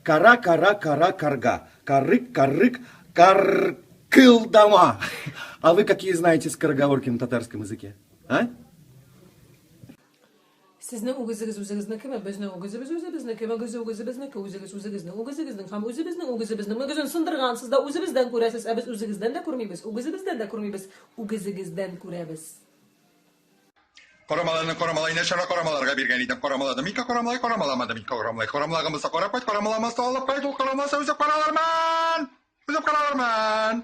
Кара, кара, кара, карга. Карык, карык, каркылдама. А вы какие знаете скороговорки на татарском языке? А? Сезнең үгезегез үзегезнекеме? Безнең үгезебез үзебезнеке, мөгезе үгезебезнеке, үзегез үзегезнең үгезегезнең һәм үзебезнең үгезебезнең мөгезен сындыргансыз да үзебездән күрәсез, ә без үзегездән дә күрмибез, үгезебездән дә күрмибез, үгезегездән күрәбез. Карамаларны карамалайны чара карамаларга биргән идем. Карамалады микән карамалай, карамаламады микән карамалай. Карамалаган булса карап кайт, карамаламаса алып кайт, ул карамаса үзем караларман. Үзем караларман.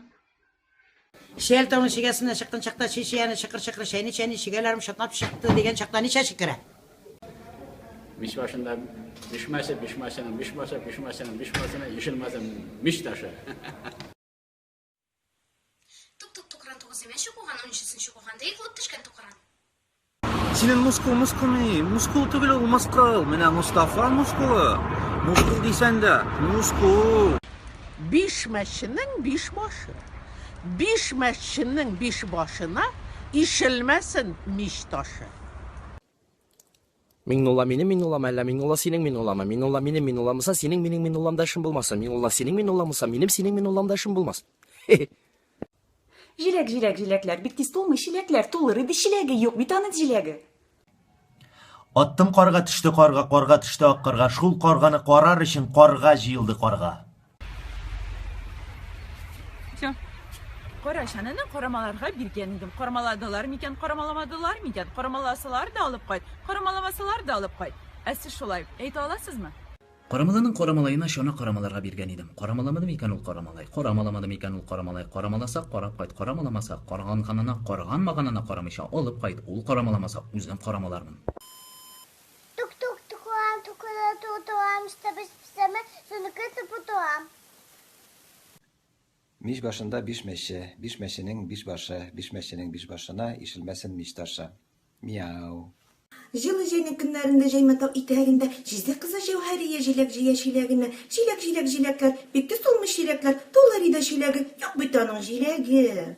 Шәл тауның чигәсенә чыккан чакта чи чияне чыкыр-чыкыр чәйни-чәйни чигәләрем чатнап чыкты дигән чакта ничә чи керә? Мич башында биш мәче, биш мәченең биш башы, биш мәченең биш башына ишелмәсен мич ташы. Тук-тук тукран тугызынчы куган, унынчысынчы куганда егылып төшкән тукран. Синең мускул мускулмыни? Мускул түгел ул, мыскыл. Менә Мустафа мускулы. Мускул дисән дә, мускул. Биш мәченең биш башы. Биш мәченең биш башына ишелмәсен мич ташы. Миңнулла минем Миңнуллам, әллә Миңнулла синең Миңнулламы? Миңнулла минем Миңнуллам булса, синең минем Миңнулламда эшем булмас. Миңнулла синең Миңнуллам булса, минем синең Миңнулламда эшем булмас. Җиләк, җиләк, җиләкләр, бик тиз тулмый чиләкләр, тулыр иде чиләге, юк бит аның җиләге. Аттым карга, төште карга, карга төште ак карга, шул карганы карар өчен карга җыелды карга. Всё. Кара чананы карамаларга биргән идем. Карамаладылар микән, карамаламадылар микән? Карамаласалар да алып кайт, карамаламасалар да алып кайт. Ә сез шулай әйтә аласызмы? Карамаланың карамалаена чана карамаларга биргән идем. Карамаламады микән ул карамалай? Карамаламады микән ул карамалай? Карамаласа, карап кайт, карамаламаса, карганганына, карганмаганына карамыйча, алып кайт, ул карамаламаса, үзем карамалармын. Тук-тук тукуам, тукула тутуам, чтобы писәмә, суныкы тупутуам. Мич башында биш мәче, биш мәченең биш башы, биш мәченең биш башына ишелмәсен мич ташы. Мияу. Җылы җәйнең көннәрендә җәймә тау итәгендә Җизни кызы Җәүһәрия җиләк җыя чиләгенә. Җиләк, җиләк, җиләкләр, бик тиз тулмый чиләкләр, Тулыр иде чиләге, юк бит аның җиләге.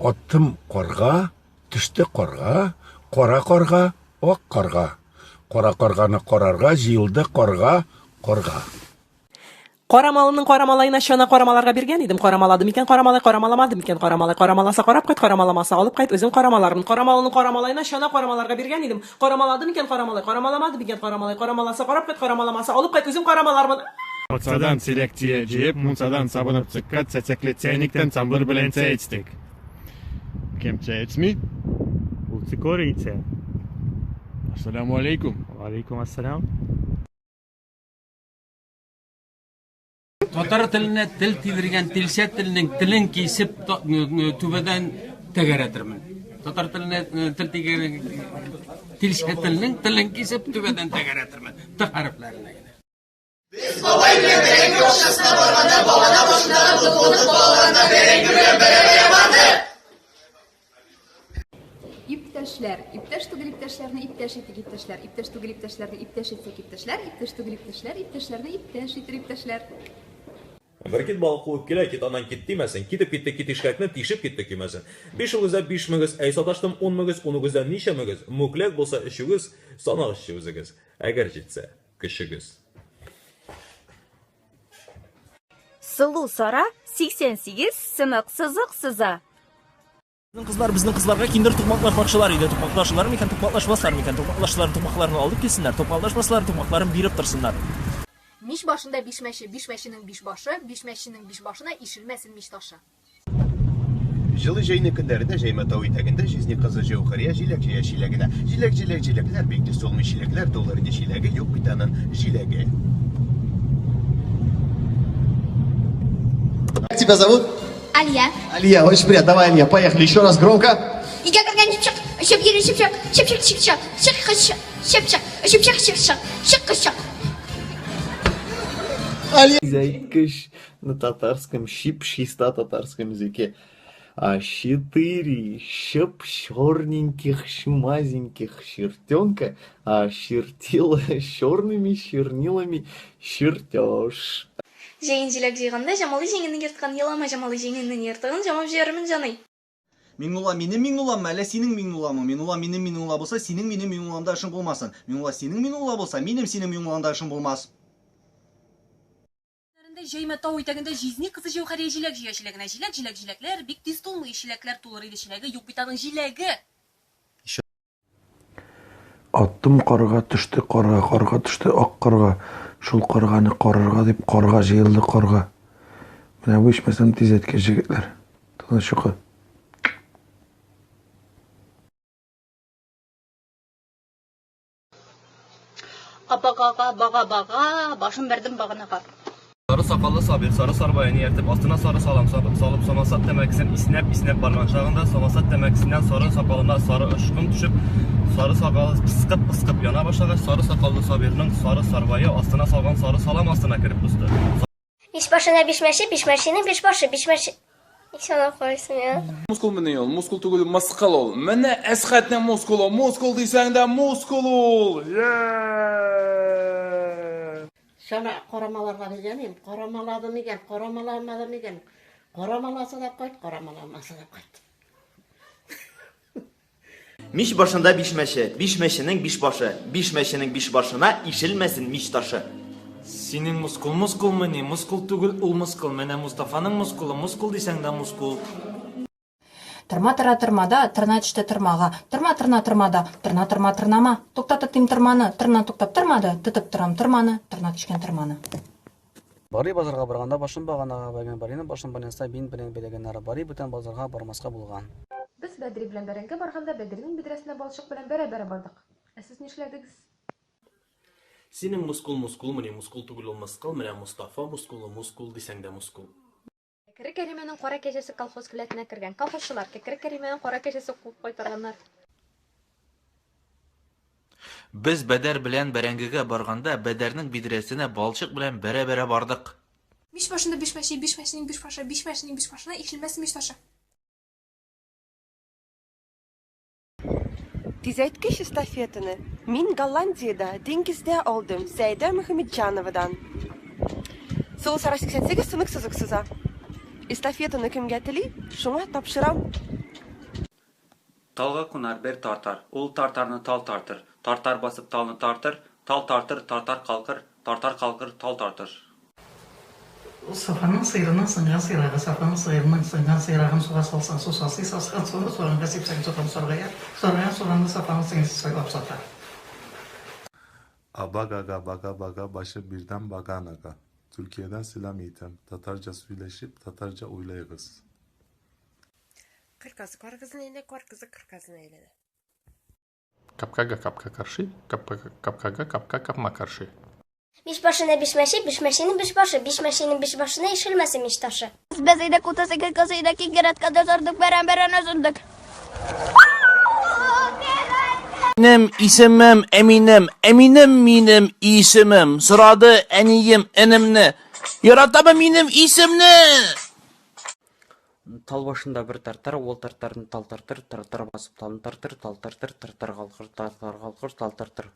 Аттым карга, төште карга, кара карга, ак карга. Кара карганы карарга җыелды карга, карга. Карамалының карамалаена чана карамаларга биргән идем, карамалады микән карамалай, карамаламады микән карамалай, карамаласа карап кайт, карамаламаса алып кайт, үзем карамалармын. Карамалының карамалаена чана карамаларга биргән идем, карамалады микән карамалай, карамаламады микән карамалай, карамаласа карап кайт, карамаламаса алып кайт, үзем карамалармын. Бакчадан сирәк чия җыеп, мунчадан сабынып чыккач, чәчәкле чәйнектән самбыр белән чәй эчтек. Кем чәй эчми? Ул цикорий эчә. Ассаламу алейкум. Алейкум ассалам. Татар теленә тел тидергән тилчә теленең телен кисеп түбәдән тәгәрәтермен. Татар теленә тел тигән тилчә теленең телен кисеп түбәдән тәгәрәтермен. Т хәрефләренә генә. Без бабай белән бәрәңге бакчасына барганда багана башындагы бозлавык балаларына бәрәңге белән бәрә-бәрә барды. Иптәшләр, иптәш түгел иптәшләрне иптәш итик иптәшләр, иптәш түгел иптәшләрне иптәш итсәк иптәшләр, иптәш түгел иптәшләр, иптәшләрне иптәш итер иптәшләр. Бер кит балык куып килә, кит аннан кит тимәсен, китеп китте кит ишкәкне, тишеп китте көймәсен. Биш үгездә биш мөгез, әй саташтым ун мөгез, ун үгездә ничә мөгез, мүкләк булса өч үгез, санагызчы үзегез, әгәр җитсә, көчегез. Сылу Сара 88 сынык сызык сыза. Безнең кызлар безнең кызларга киндер тукмаклашмакчылар иде. Тукмаклашырлар микән, тукмаклашмаслар микән? Тукмаклашсалар, тукмакларын алып килсеннәр, тукмаклашмасалар, тукмакларын биреп торсыннар. Мич башында биш мәче, биш мәченең биш башы, биш мәченең биш башына ишелмәсен мич ташы. Җылы җәйнең көннәрендә җәймә тау итәгендә җизни кызы Җәүһәрия җиләк җыя чиләгенә. Җиләк, җиләк, җиләкләр, бик тиз тулмый чиләкләр, тулыр иде чиләге, юк бит аның җиләге. Как тебя зовут? Алия. Алия, очень приятно. Давай, Алия, поехали. Еще раз громко. Өйгә кергән чыпчык, очып йөри чыпчык, чыпчык чыпчык, чык чык, чыпчык, очып чык чык чык, чык чык. Зайкыш на татарском щип чиста татарском языке. А четыре щеп черненьких чумазеньких чертенка а чертила черными чернилами чертеж. Җәен җиләк җыйганда, Җамалый җиңенең ертыгын, елама, Җамалый җиңеңнең ертыгын, җамап җибәрермен, җаный. Миңнулла минем Миңнулламмы, әллә синең Миңнулламы? Миңнулла минем Миңнулла булса, синең минем Миңнулламда эшең булмасын. Миңнулла синең Миңнулла булса, минем синең Миңнуллаңда эшем булмас. Көннәрендә җәймә тау итәгендә җизни кызы Җәүһәрия җиләк җыя чиләгенә. Җиләк, җиләк, җиләкләр, бик тиз тулмый чиләкләр, тулыр иде чиләге, юк бит аның җиләге! Аттым карга, төште карга, карга төште ак карга. Шул карганы карарга дип карга җыелды карга. Менә бу ичмасам тизәткеч җегетләр. Тыныч йокы. Абагага, бага, бага, башым бәрдем баганага. Сары сакаллы Сабир, сары сарбаяны ияртеп, астына сары салам салып, самосад тәмәкесен иснәп-иснәп барган чагында, самосад тәмәкесеннән сары сакалына сары очкын төшеп, сары сакалы пыскып-пыскып яна башлагач, сары сакаллы Сабирның сары сарбае астына салган сары салам астына кереп посты. Биш башына биш мәче, биш мәченең биш башы, биш мәче. Ник санап карыйсың, я? Мускулмыни ул? Мускул түгел, мыскыл ул. Менә Әсхәтнең мускулы, мускул дисәң дә мускул ул! Е-е-е! Чана карамаларга дигән идем, карамалады микән, карамаламады микән? Карамаласа да кайт, карамаламаса да кайт. Мич башында биш мәче, биш мәченең биш башы, биш мәченең биш башына ишелмәсен мич ташы. Синең мускул мускулмыни, мускул түгел ул мыскыл, менә Мустафаның мускулы, мускул дисәң дә мускул. Тырма тыра тырмада, тырна төште тырмага. Тырма тырна тырмада, тырна тырма тырнама. Тукта тотыйм тырманы, тырна туктап тормады, тотып торам тырманы, тырна төшкән тырманы. Барый базарга барганда башын баганага бәйләгән, Барыйның башын больниста бинт белән бәйләгәннәр. Барый бүтән базарга бармаска булган. Без Бәдри белән бәрәңге барганда Бәдринең бидрәсенә балчык белән бәрә-бәрә бардык. Ә сез нишләдегез? Синең мускул мускулмыни, мускул түгел ул мыскыл, менә Мостафа мускулы, мускул дисәң дә мускул. Кәкре Кәримәнең кара кәҗәсе колхоз келәтенә кергән. Колхозчылар Кәкре Кәримәнең кара кәҗәсе куып кайтарганнар. Без Бәдәр белән бәрәңгегә барганда, Бәдәрнең бидрәсенә балчык белән бәрә-бәрә бардык. Мич башында биш мәче, биш мәченең биш башы, биш мәченең биш башына ишелмәсен мич ташы. Тизәйткеч эстафетаны мин Голландиядә диңгездә алдым Сәйдә Мөхәммәтҗановадан. Сылу Сара 88 сынык сызык сыза. Эстафетаны кемгә тели, шуңа тапшырам. Талга кунар бер тартар, ул тартарны тал тартыр, тартар басып талны тартыр, тал тартыр, тартар калкыр, тартар калкыр, тал тартыр. Сафаның сыерының сынган сыйрагы Сафаның сыерының сынган сыйрагын суга салсаң, су сасый, сасыган суны суганга сипсәң, суган саргая, саргайган суганны Сафаның сеңлесе сайлап сата. Абага бага бага башы birden baganaga. Türkiye'den selam yiğitem. Tatarca söyleşip Tatarca uylayıgız. Кыр казы кар кызын әйләнә, кар кызы кыр казын әйләнә. Капкага капка каршы, капка капкага капка капма каршы. Биш башына биш мәче, биш мәченең биш башы, биш мәченең биш башына ишелмәсен мич ташы. Без өйдә кутасы кыз өйдә киң кадәр тордык, бәрән бәрән өзелдек. Минем исемем Әминем, Әминем минем исемем. Сорады әнием энемне. Яратамы минем исемне? Тал башында бер тартар, ул тартарны тал тартыр, тартар басып талны тартыр, тал тартыр, тартар калкыр, тартар калкыр, тал тартыр.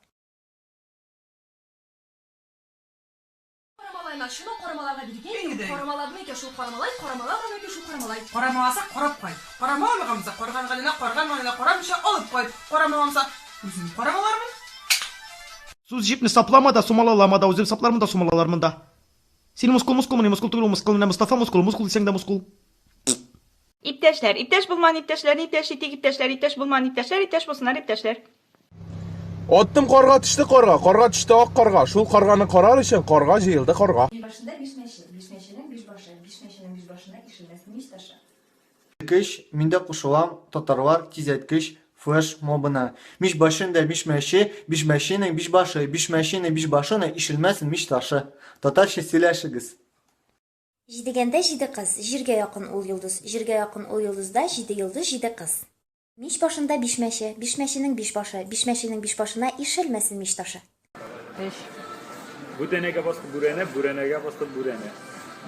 Карамалайна шуны карамаларга биргән идем. Карамаладымы икән шул карамалай, карамаламадымы икән шул карамалай? Карамаласа карап кайт. Карамаламаса карганганына карганганына карамыйча алып кайт. Карамаламаса үзем карамалармын. Сүз җепне саплама да, сумалалама да, үзем саплармын да, сумалалармын да. Синең мускул мускулмыни, мускул түгел ул мыскыл, менә Мостафа мускулы, мускул дисәң дә мускул. Иптәшләр, иптәш булмаган иптәшләрне иптәш итик, иптәшләр, иптәш булмаган иптәшләр, иптәш булсыннар, иптәшләр. Аттым карга, төште карга, карга төште ак карга. Шул карганы карар өчен карга җыелды карга. Биш башында биш мәче, биш мәченең биш башы, биш мәченең биш башына ишелмәсен мич ташы. Тизәйткеч, мин дә кушылам, татарлар, тизәйткеч флеш-мобына. Мич башында биш мәче, биш мәченең биш башы, биш мәченең биш башына ишелмәсен мич ташы. Татарча сөйләшегез! Җидегәндә җиде кыз, җиргә якын ул йолдыз, җиргә якын ул йолдызда җиде йолдыз, җиде кыз. Мич башында биш мәче, биш мәченең биш башы, биш мәченең биш башына ишелмәсен мич ташы. Өч. Бүдәнәгә басты бүрәнә, бүрәнәгә басты бүрәнә.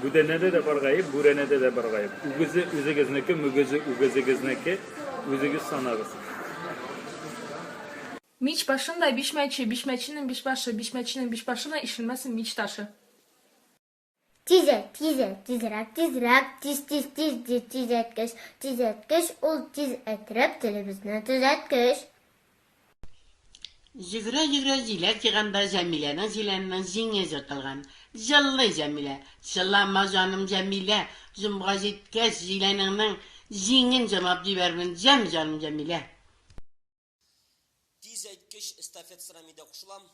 Бүдәнәдә дә бар гаеп, бүрәнәдә дә бар гаеп. Үгезе үзегезнеке, мөгезе үгезегезнеке, үзегез санагыз. Мич башында биш мәче, биш мәченең биш башы, биш мәченең биш башына ишелмәсен мич ташы. Тизә, тизә, тизрәк, тизрәк, тиз, тиз, тиз, ди тизәткеч, тизәткеч ул тиз әтрәк телебезне төзәткеч. Җөгерә-җөгерә җиләк җыйганда Җәмиләнең җиләненең җиңе җыртылган. Җылый Җәмилә. Җылама, җаным Җәмилә, җомга җиткәч, җиләнеңнең җиңен җамап җибәрмен, җәм, җаным Җәмилә. Тиз әйткеч эстафетасына мин дә кушылам.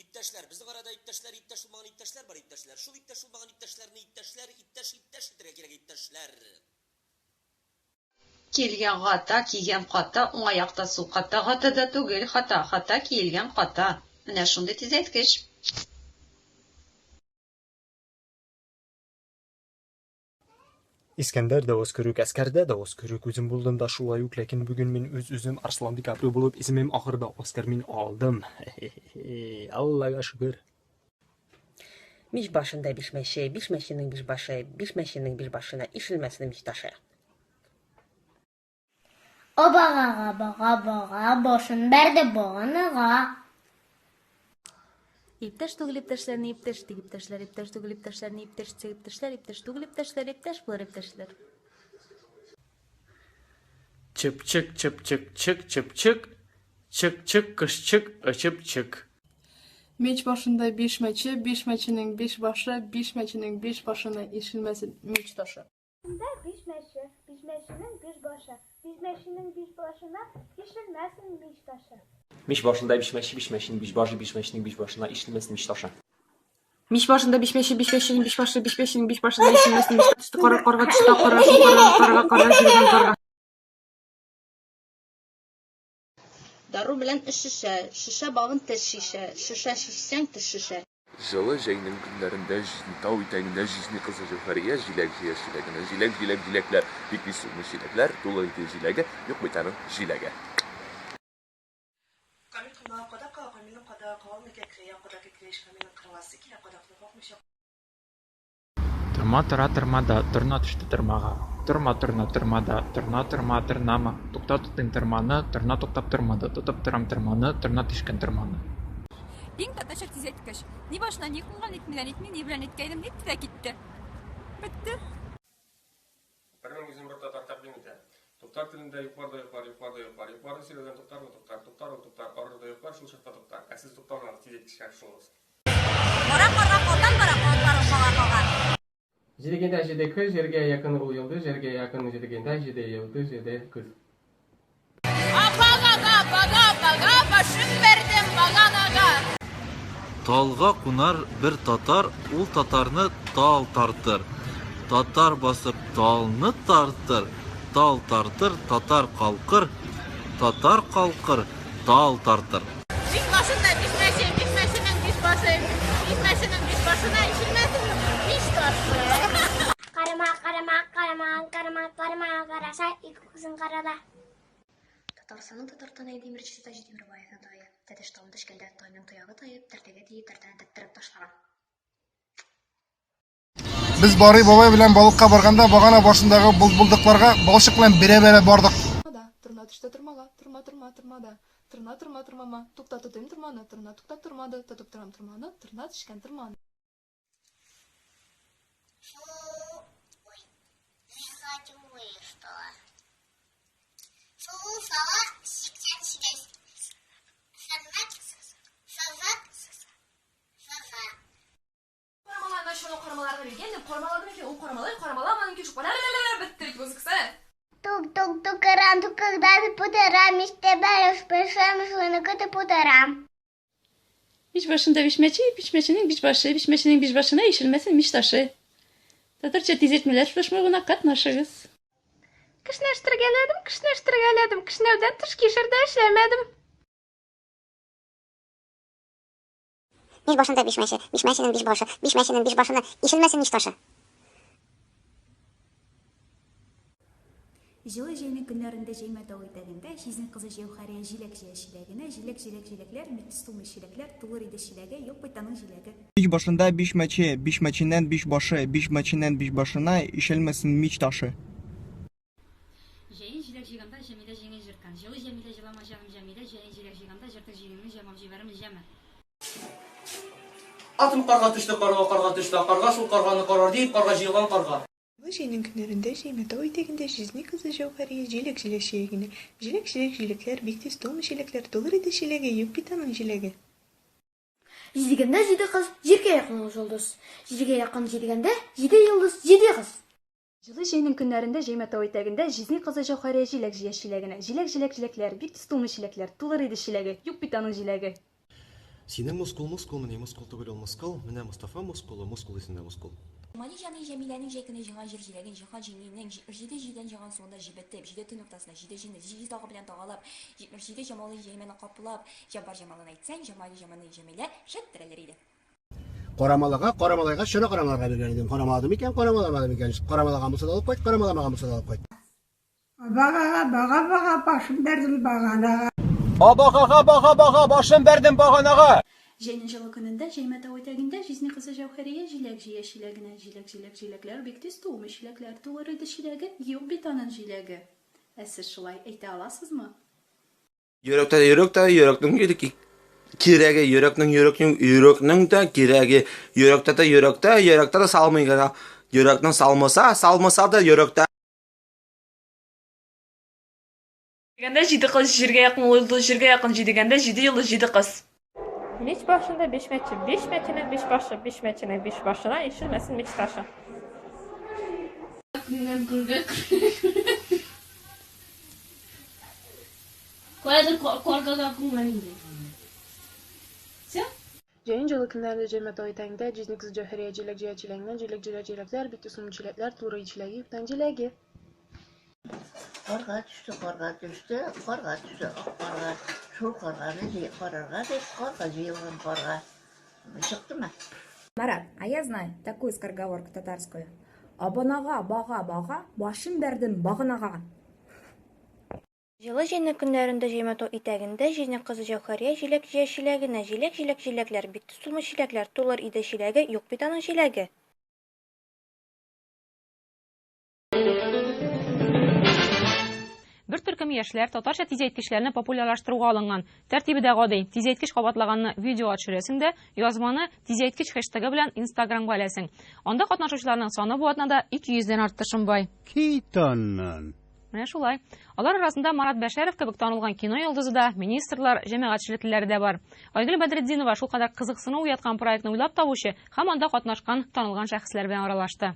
Иптәшләр, безнең арада иптәшләр, иптәш булмаган иптәшләр бар, иптәшләр. Шул иптәш булмаган иптәшләрне иптәшләр, иптәш, иптәш итәргә кирәк, иптәшләр. Килгән гата, кигән ката, уң аякта сул ката, гатада түгел хата, хата киелгән ката. Менә шундый тизәйткеч. Искәндәр дә Оскөрүк, Әскәрдә дә Оскөрүк, Үзем булдым да шулай ук, Ләкин бүген мин үз-үзем Арслан Ди Каприо булып, исемем ахырда Оскар мин алдым. Хе-хе-хе, Аллага шөкер. Мич башында биш мәче, биш мәченең биш башы, биш мәченең биш башына ишелмәсен мич ташы. Абагага бага бага, башын бәрде баганага. Иптәш түгел иптәшләрне иптәш тик иптәшләр, иптәш түгел иптәшләрне иптәш тик иптәшләр, иптәш түгел иптәшләр, иптәш булыр иптәшләр. Чыпчык, чыпчык, чык, чыпчык, чык, чык, кошчык, очып чык. Мич башында биш мәче, биш мәченең биш башы, биш мәченең биш башына ишелмәсен мич ташы. Башында биш мәче, биш мәченең биш башы, биш мәченең биш башына ишелмәсен мич ташы. Мич башында биш мәче, биш мәченең биш башы, биш мәченең биш башына ишелмәсен мич ташы. Мич башында биш мәче, биш мәченең биш башы, биш мәченең биш башына ишелмәсен мич ташы. Төште кара карга, төште ак карга, шул карга карга карга җиргән карга. Дару белән эч шешә, шешә бавын теш чишә, шешә чишсәң, теш шешә. Җылы җәйнең көннәрендә җизни тау итәгендә җизни кызы Җәүһәрия җиләк җыя чиләгенә. Җиләк, җиләк, җиләкләр, бик тиз сулмый чиләкләр, тулы иде җиләге, юк бит аның җиләге. Камил коймага кадак кага, Камилнең кадагы кагылмый кәкрәя, кадак кәкрәйгәч Камилнең кырыласы килә, кадакны какмыйча. Торма тора тырмада, торна төште тырмага. Торма, торна, тырмада, торна, тырма, тырнама. Тукта тотыйм тырманы, торна туктап тормады. Тотып торам тырманы, торна тишкән тырманы. Иң татарча тизәйткеч. Ни башына ни кунган, итмиләр итми, ни белән иткәйнем, нитте дә китте. Бетте. 1121 татар тәкъдим итә. Туктар телендә юклар да юклар, юклар да юклар. Юкларны сөйләүдән туктармы туктар, туктар ул туктар, арыр да йоклар, шул чакта туктар. Ә сез туктамагыз, тизәйткечкә кушылыгыз. Кара карга кардан бара, канатларын кага-кага. Җидегәндә җиде кыз, җиргә якын ул йолдыз, җиргә якын җидегәндә җиде йолдыз, җиде кыз. Абагага, бага, бага, башым бәрдем баганага. Талга кунар бер татар, ул татарны тал тартыр. Татар басып талны тартыр, тал тартыр, татар калкыр, татар калкыр, тал тартыр. Биш башында биш мәче, биш мәченең биш башы, биш мәченең биш башына ишелмәсен мич ташы. Карама, карама, карама, карама, карама, караса, ике күзең карада. Татарстанның татар танае тимерчесе Таҗи Тимербаевның тае, Тәтеш тавын төшкәндә, тайның тоягы таеп, тәртәгә тиеп, тәртәне тәттереп ташлаган. Без Барый бабай белән балыкка барганда багана башындагы булдыкларга балчык белән бәрә-бәрә бардык. Тормада, торна төште тормага, торма торма тормада, торна торма тормама, тукта тотыйм торманы, торна туктап тормады, тотып торам торманы, торна төшкән торманы. Карамаларны шуны карамаларга биргән идем, карамалады микән, ул карамалый, карамаламады микән, шул ла бетте бит музыкасы. Тук-тук тукарам, тукагда путерам, иштебәреш пешем, шуныкы путерам. Мич башында биш мәче, биш мәченең биш башы, биш мәченең биш башына ишелмәсен мич ташы. Татарча тизәйтмәләр флешмобына катнашыгыз. Кешнәштергәләдем, кешнәштергәләдем, кешнәүдән тыш кишер дә эшләмәдем. Мич башында биш мәче, биш мәченең биш башы, биш мәченең биш башына ишелмәсен мич ташы. Җылы җәйнең көннәрендә җәймә тау итәгендә җизнең кызы Җәүһәрия җиләк җыя чиләгенә, җиләк, җиләк, җиләкләр, бик тиз тулмый чиләкләр, тулыр иде чиләге, юк бит аның җиләге. Мич башында биш мәче, биш мәченнән биш башы, биш мәченнән биш башына ишелмәсен мич ташы. Җәен җиләк җыйганда Җәмилә җиңен җырткан. Җылый Җәмилә, җылама, җаным Җәмилә, җәен җиләк җыйганда җыртык җиңеңне җамап җибәрермен, җәме. Атым карга төште, карга, карга төште, карга шул карганы карар диеп, карга җыелган карга. Җылы җәйнең көннәрендә җәймә тау итәгендә җизни кызы Җәүһәрия җиләк җыя чиләгенә. Җиләк, җиләк, җиләкләр, бик тиз тулмый чиләкләр, тулыр иде чиләге, юк бит аның җиләге. Җидегәндә җиде кыз, җиргә якын ул йолдыз. Җиргә якын җидегәндә, җиде йолдыз, җиде кыз. Җылы җәйнең көннәрендә җәймә тау итәгендә җизни кызы Җәүһәрия җиләк җыя чиләгенә. Җиләк, җиләк, җиләкләр, бик тиз тулмый чиләкләр, тулыр иде чиләге, юк бит аның җиләге. Синең мускул мускулмыни, мускул түгел ул мыскыл, менә Мостафа мускулы, мускул исемле мускул. Җамали җаный Җәмиләнең җәй көне җыйган җир җиләген Җиһан җиңгинең 77 җилдән җыйган суында җебетеп, җиде төн уртасында җиде җенне җиде тагы белән тагалап, 77 җамалый җәймәне каплап, Җаббар җамалын әйтсәң, Җамали җаманы Җәмилә шәп терелер иде. Карамалага, карамалайга, чыны карамаларга биргән идем. Карамалады микән, карамаламады микән? Карамалаган булса да алып кайт, карамаламаган булса да алып кайт. Абагага бага-бага башым бәрдем баганага. Абагага бага-бага башым бәрдем баганага. Җәйнең җылы көнендә җәймә тау итәгендә җизни кызы Җәүһәрия җиләк җыя чиләгенә. Җиләк, җиләк, җиләкләр, бик тиз тулмый чиләкләр, тулыр иде чиләге, юк бит анын җиләге. Ә сез шулай әйтә аласызмы? Йөрәктә йөрәк тә йөрәкнең кирәге йөрәкнең йөрәкнең йөрәкнең дә кирәге йөрәктә дә йөрәктә йөрәктә дә салмый гына йөрәкнең салмаса салмаса да йөрәктә. Җидегәндә җиде кыз җиргә якын ул йолдыз җиргә якын җидегәндә җиде йолдыз җиде кыз. Мич башында биш мәче, биш мәченең биш башы, биш мәченең биш башына ишелмәсен мич ташы. Күңнән күргә күрә. Каядыр каргага күңгән инде. Всё? Җәйнең җылы көннәрендә җәймә тау итәгендә җизни кызы Җәүһәрия җиләк җыя чиләгеннән, җиләк, җиләк, җиләкләр, бик тиз тулмый чиләкләр, тулыр иде чиләге, юктан җиләге. Карга төште, карга төште, карга төште ак карга. Шул карганы җый, карарга дип, карга җыелган карга. Чыктымы? Марат, а я знаю такую скороговорку татарскую. Абанага, бага, бага, башым бәрдем баганага. Җылы җәйнең көннәрендә җәймә тау итәгендә җизни кызы Җәүһәрия җиләк җыя чиләгенә. Җиләк, җиләк, җиләкләр, бик тиз тулмый чиләкләр, тулыр иде чиләге, юк бит аның җиләге. Бер төркем яшьләр татарча тизәйткечләрне популярлаштыруга алынган. Тәртибе дә гади. Тизәйткеч кабатлаганны видеога төшерәсең дә, язманы тизәйткеч хэштегы белән Инстаграмга эләсең. Анда катнашучыларның саны бу атнада 200 дән артты Шомбай. Кит аннан. Менә шулай. Алар арасында Марат Бәшәров кебек танылган кино йолдызы да, министрлар, җәмәгать эшлеклеләре дә бар. Айгөл Бәдретдинова шулкадәр кызыксыну уяткан проектны уйлап табучы һәм анда катнашкан танылган шәхесләр белән аралашты.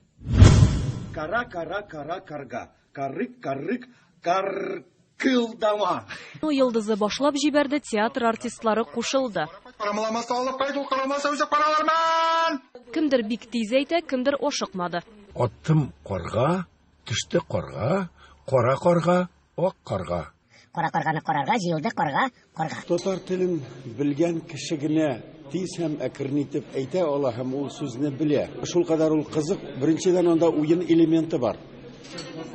Кара, кара, кара, карга. Карык, карык, каркылдама. Кино йолдызы башлап җибәрде, театр артистлары кушылды. Карамаламаса алып кайт, ул карамаса үзе караларман! Кемдер бик тиз әйтә, кемдер ашыкмады. Аттым карга, төште карга, кара карга, ак карга. Кара карганы карарга җыелды карга, карга. Татар телен белгән кеше генә тиз һәм әкрен итеп әйтә ала һәм ул сүзне белә. Шулкадәр ул кызык. Беренчедән, анда уен элементы бар.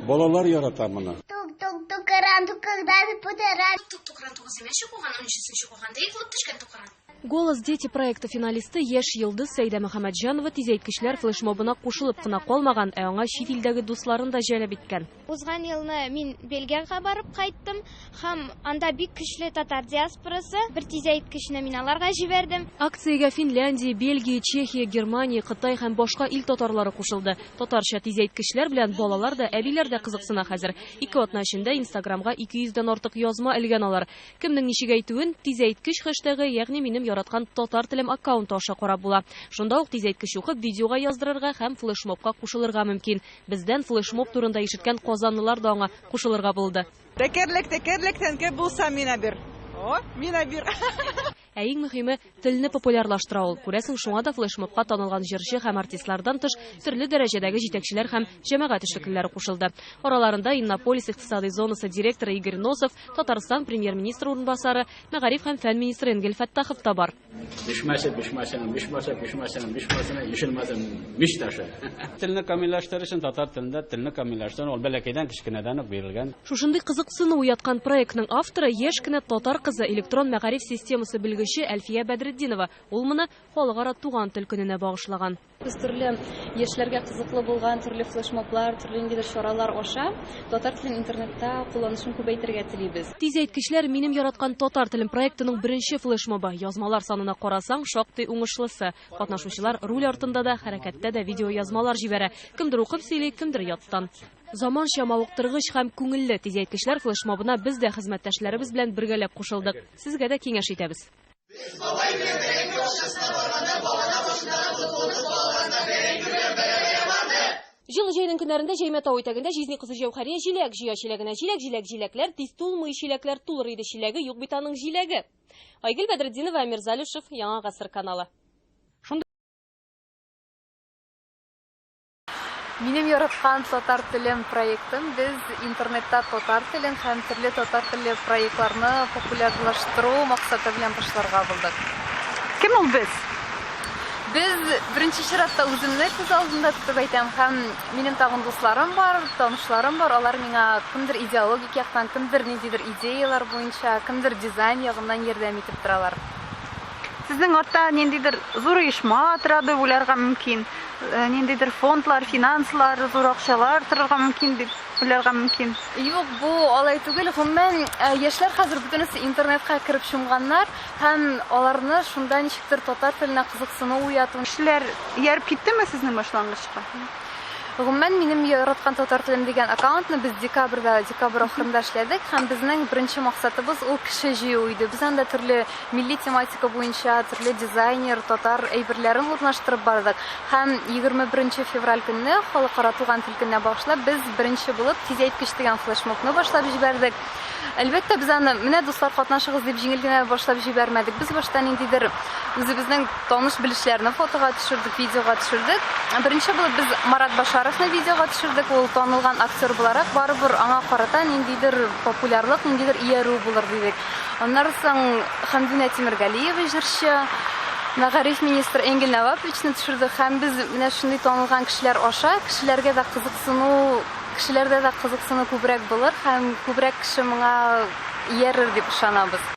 Балалар ярата моны. Тук-тук тукыран, тукырдан путыран. Тук-тукран тугызынчы куган, унынчысынчы куганда егылып төшкән тукыран. Голос дети проекты финалисты яшь йолдыз Сәйдә Мөхәммәтҗанова тизәйткечләр флешмобына кушылып кына калмаган, ә аңа чит илдәге дусларын да җәлеп иткән. Узган елны мин Бельгиягә барып кайттым һәм анда бик көчле татар диаспорасы. Бер тизәйткечне мин аларга җибәрдем. Акциягә Финляндия, Бельгия, Чехия, Германия, Кытай һәм башка ил татарлары кушылды. Татарча тизәйткечләр белән балалар да, әбиләр дә кызыксына хәзер. Ике атна эчендә Инстаграмга 200 дән артык язма элгән алар. Кемнең ничек әйтүен Тизәйткеч хэштегы, ягъни минем яраткан татар телем аккаунты аша карап була. Шунда ук тизәйткеч укып, видеога яздырырга һәм флешмобка кушылырга мөмкин. Бездән флешмоб турында ишеткән казанлылар да аңа кушылырга булды. Тәкәрлек, тәкәрлек, тәнкә булса мина бир. О, мина бир. Ә иң мөһиме, телне популярлаштыра ул. Күрәсең, шуңа да флешмобка танылган җырчы һәм артистлардан тыш, төрле дәрәҗәдәге җитәкчеләр һәм җәмәгать эшлеклеләре кушылды. Араларында Иннополис икътисадый зонасы директоры Игорь Носов, Татарстан премьер-министры урынбасары, мәгариф һәм фән министры Энгель Фәттахов та бар. Бишмәсе, бишмәсенең, бишмәсе, бишмәсенең, бишмәсенә, ишелмәсен, мич ташы. Телне камилләштерер өчен татар телендә телне камилләштерү ул бәләкәйдән, кечкенәдән үк бирелгән. Шушындый кызыксыну уяткан проектның авторы яшь кенә татар кызы, электрон мәгариф системасы белгече Әлфия Бәдретдинова. Ул моны Халыкара туган тел көненә багышлаган. Без төрле яшьләргә кызыклы булган төрле флешмоблар, төрле ниндидер чаралар аша татар телен интернетта кулланышын күбәйтергә телибез. Тизәйткечләр Минем яраткан татар телем проектының беренче флешмобы. Язмалар санына карасаң, шактый уңышлысы. Катнашучылар руль артында да, хәрәкәттә дә видеоязмалар җибәрә. Кемдер укып сөйли, кемдер яттан. Заманча, мавыктыргыч һәм күңелле тизәйткечләр флешмобына без дә хезмәттәшләребез белән бергәләп кушылдык. Сезгә дә киңәш итәбез. Без бабай белән бәрәңге бакчасына барганда багана башындагы бытбылдык балаларына бәрәңге белән бәрә-бәрә барды. Җылы җәйнең көннәрендә Җәймә тау итәгендә җизни кызы Җәүһәрия җиләк җыя чиләгенә. Җиләк, җиләк, җиләкләр, тиз тулмый чиләкләр, тулыр иде чиләге, юк бит аның җиләге. Айгөл Бәдретдинова, Әмир Залишев, Яңа гасыр каналы. Минем яраткан татар телем проектын без интернетта татар телен һәм төрле татар телле проектларны популярлаштыру максаты белән башларга булдык. Кем ул без? Без беренче чиратта үземне күз алдында тотып әйтәм һәм минем тагын дусларым бар, танышларым бар, алар миңа кемдер идеологик яктан, кемдер ниндидер идеялар буенча, кемдер дизайн ягыннан ярдәм итеп торалар. Сезнең артта ниндидер зур оешма тора дип уйларга мөмкин. Э, ниндидер фондлар, финанслар, зур акчалар торырга мөмкин дип уйларга мөмкин. Юк, бу алай түгел. Гомумән, э, яшьләр хәзер бөтенесе интернетка кереп чумганнар һәм аларны шунда ничектер татар теленә кызыксыну уяту. Кешеләр ияреп киттеме сезнең башлангычка? Гомумән, минем яраткан татар телем дигән аккаунтны без декабрьдә, декабрь ахырында эшләдек һәм безнең беренче максатыбыз ул кеше җыю иде. Без анда төрле Милли тематика буенча төрле дизайнер, татар әйберләрен урнаштырып бардык. Һәм 21 нче февраль көнне Халыкара туган тел көненә багышлап без беренче булып Тизәйткеч дигән флешмобны башлап җибәрдек. Әлбәттә, без аны менә дуслар катнашыгыз дип җиңел генә башлап җибәрмәдек. Без башта ниндидер үзебезнең таныш-белешләрне фотога төшердек, видеога төшердек. Беренче булып без Марат Башаровны видеога төшердек. Ул танылган актер буларак, барыбер аңа карата ниндидер популярлык, ниндидер иярү булыр дидек. Аннары соң Хәмдүнә Тимергалиева җырчы, мәгариф министры Энгель Нәваповичны төшердек һәм без менә шундый танылган кешеләр аша кешеләргә дә кызыксыну, кешеләрдә дә кызыксыну күбрәк булыр һәм күбрәк кеше моңа иярер дип ышанабыз.